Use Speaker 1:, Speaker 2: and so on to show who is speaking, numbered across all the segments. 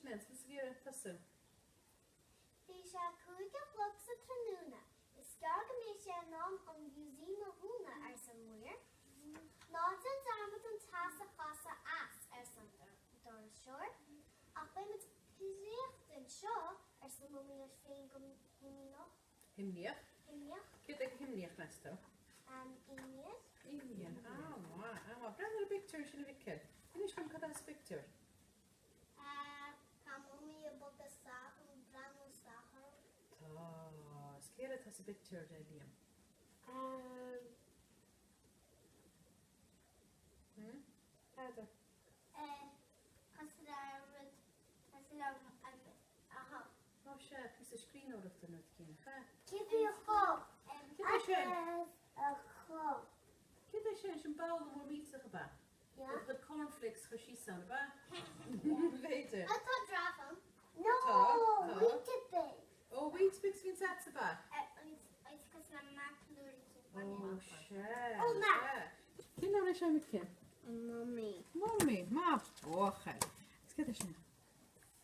Speaker 1: mé, an tusa ag iarraidh tosú?
Speaker 2: Bhí sé a 5 a chlog sa tráthnóna. Is gearr go mbeidh sé in am an museum a dhúnadh, arsa an maor. Ná déan dearmad an teas a chasadh as, arsa an doirseoir. Ach beidh muid préachta anseo, arsa Mamaí leis féin go himníoch.
Speaker 1: Himníoch?
Speaker 2: Himníoch.
Speaker 1: Céard é go himníoch, meas tú?
Speaker 2: Imníoch.
Speaker 1: Imníoch. An-mhaith, an-mhaith. Breathnaigh ar an bpictiúr sin a Mhicil. Inis dom cad é sa bpictiúr.
Speaker 2: Tá Mamaí ag bogadh isteach an breathnú isteach orm.
Speaker 1: Tá. Is céard atá sa bpictiúr a Liam? Hmm? N'fheadar.
Speaker 2: Cosúil le rud, cosúil le aha.
Speaker 1: Tá sé píosa scríbhneoireachta nó rud éigin, nach ea?
Speaker 2: Céard é a chomh?
Speaker 1: Céard é sin?
Speaker 2: A chomh.
Speaker 1: Céard é sin? Sin babhla mór millteach ab ea?
Speaker 2: Yeah.
Speaker 1: Do chuid cornflakes a chur síos ann, ab ea? B'fhéidir.
Speaker 2: Tá giraffe ann. No!
Speaker 1: Tá, tá.
Speaker 2: Weetabix.
Speaker 1: Ó, Weetabix a bhíonn agat, ab ea?
Speaker 2: Is cosúil le map nuair a
Speaker 1: Ó, sea.
Speaker 2: Ó, map.
Speaker 1: sea. Cén leabhar é seo, Micil?
Speaker 2: An Mummy.
Speaker 1: Mummy, maith buachaill. Is céard é sin?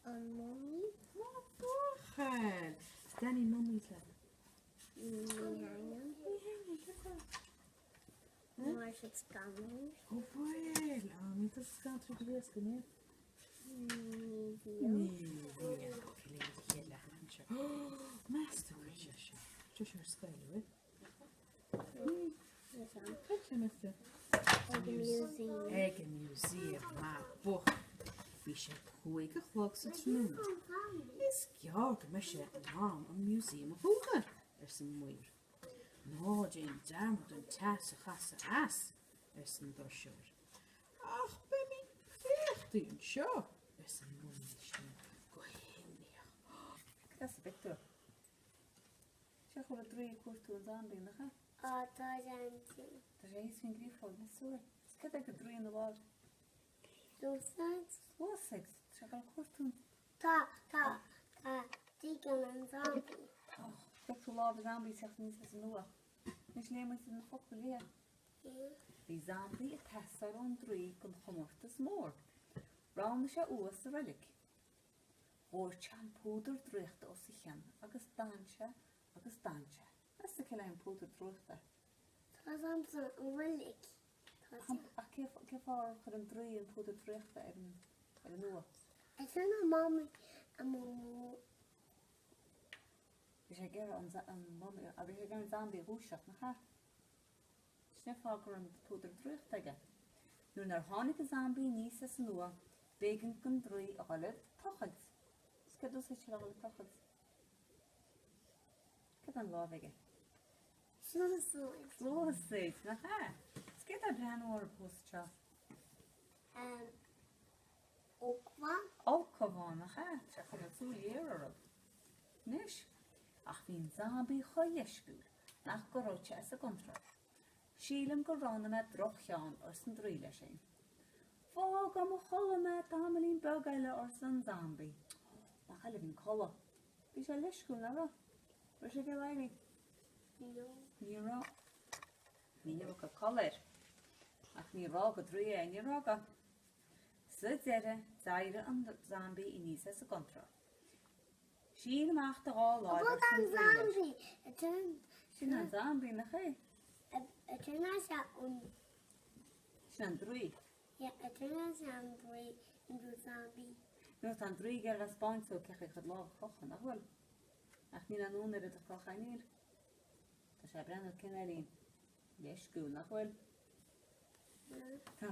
Speaker 2: An Mummy.
Speaker 1: Maith buachaill. Is Danny Mummy leat.
Speaker 2: Ní thaitníonn.
Speaker 1: Ní thaitníonn, cén fáth?
Speaker 2: Mar siad scanrúil.
Speaker 1: Ó bhuel, á, ní tusa scanrúil go héasca, ní?
Speaker 2: Ní bhíonn.
Speaker 1: Ní bhíonn. Ok, léigh an chéad leathanach anseo. Meas tú cad é seo? Seo seo ar scoil, bhfuil? Cad sé, meas tú?
Speaker 2: Ag an museum.
Speaker 1: Ag an museum, maith buachaill. Bhí sé 5 a chlog sa tráthnóna. Is gearr go mbeidh sé in am an museum a dhúnadh, arsa an maor. Ná déan dearmad an teas a chasadh as, arsa an doirseoir. Ach beimid préachta anseo, arsa an mamaí leis féin go himníoch.
Speaker 3: Cad é sa bpictiúr? Seo chugaibh draoi ag cuartú an zombie, nach ea?
Speaker 2: Á, tá sé ansin.
Speaker 3: Tá sé thíos faoin gcreafóg, meas tú bhfuil? Is cad é go draoi ina láimh?
Speaker 2: Sluasaid.
Speaker 3: Sluasaid? Tá sé ag dul cuartú an.
Speaker 2: Tá, tá, tá, tuigeann an zombie.
Speaker 3: Tá, feicfidh tú lámh an zombie ag teacht aníos as an uaigh. Anois léigh muid na focail, Lia. Bhí zombie ag teastáil ón draoi don chomórtas mór. Roghnaigh sé uaigh sa reilig. Dhóirt sé an púdar draíochta os a chionn agus d'fhan sé agus d'fhan sé. Meas tú cé le an púdar draíochta?
Speaker 2: Tá zombie an reilig.
Speaker 3: Ach cé fáth ar chuir an draoi an púdar draíochta ar an ar an uaigh?
Speaker 2: Is é na mamaí a mó.
Speaker 3: Bhí sé ag iarraidh an an mamaí a bhí sé ag iarraidh an zombie a dhúiseacht, nach ea? Sin é fáth go raibh an púdar draíochta aige. Nuair nár tháinig an zombie aníos as an uaigh, b'éigean don draoi a dhul ag tochailt. Is céard a d'úsáid sé le dhul ag tochailt? Céard tá ina láimh aige?
Speaker 2: Sluasaid.
Speaker 3: Sluasaid, nach ea? Is céard atá ag breathnú orthu thuas anseo?
Speaker 2: Ulchabhán.
Speaker 3: Ulchabhán, nach ea? Tá sé ag coinneáil súil ghéar orthu. Anois, ach bhí an zombie chomh leisciúil nach gcorródh sé as an gcontráil. Sílim gur roghnaigh mé droch-cheann, arsa an draoi leis féin. Fág i mo chodladh mé tamaillín beag eile, arsa an zombie. Nach eile a bhí an codladh. Bhí sé leisciúil, nach raibh? Raibh sé ag iarraidh éirí? Ní raibh. Ní thiocfadh codladh air. Ach níor fhág an draoi é, níor fhág. Sa deireadh, d'éirigh an zombie aníos as an gcontráil. Sín amach do dhá láimh arsa an draoi leis. Sin an zombie, nach é? Sin an draoi. Nuair atá an draoi ag iarraidh a 'speáint dó cé chaoi a chuid lámh a chrochadh, nach bhfuil? Ach níl aon fhonn air iad a chrochadh, níl? Tá sé ag breathnú cineáilín leisciúil, nach bhfuil? Tá.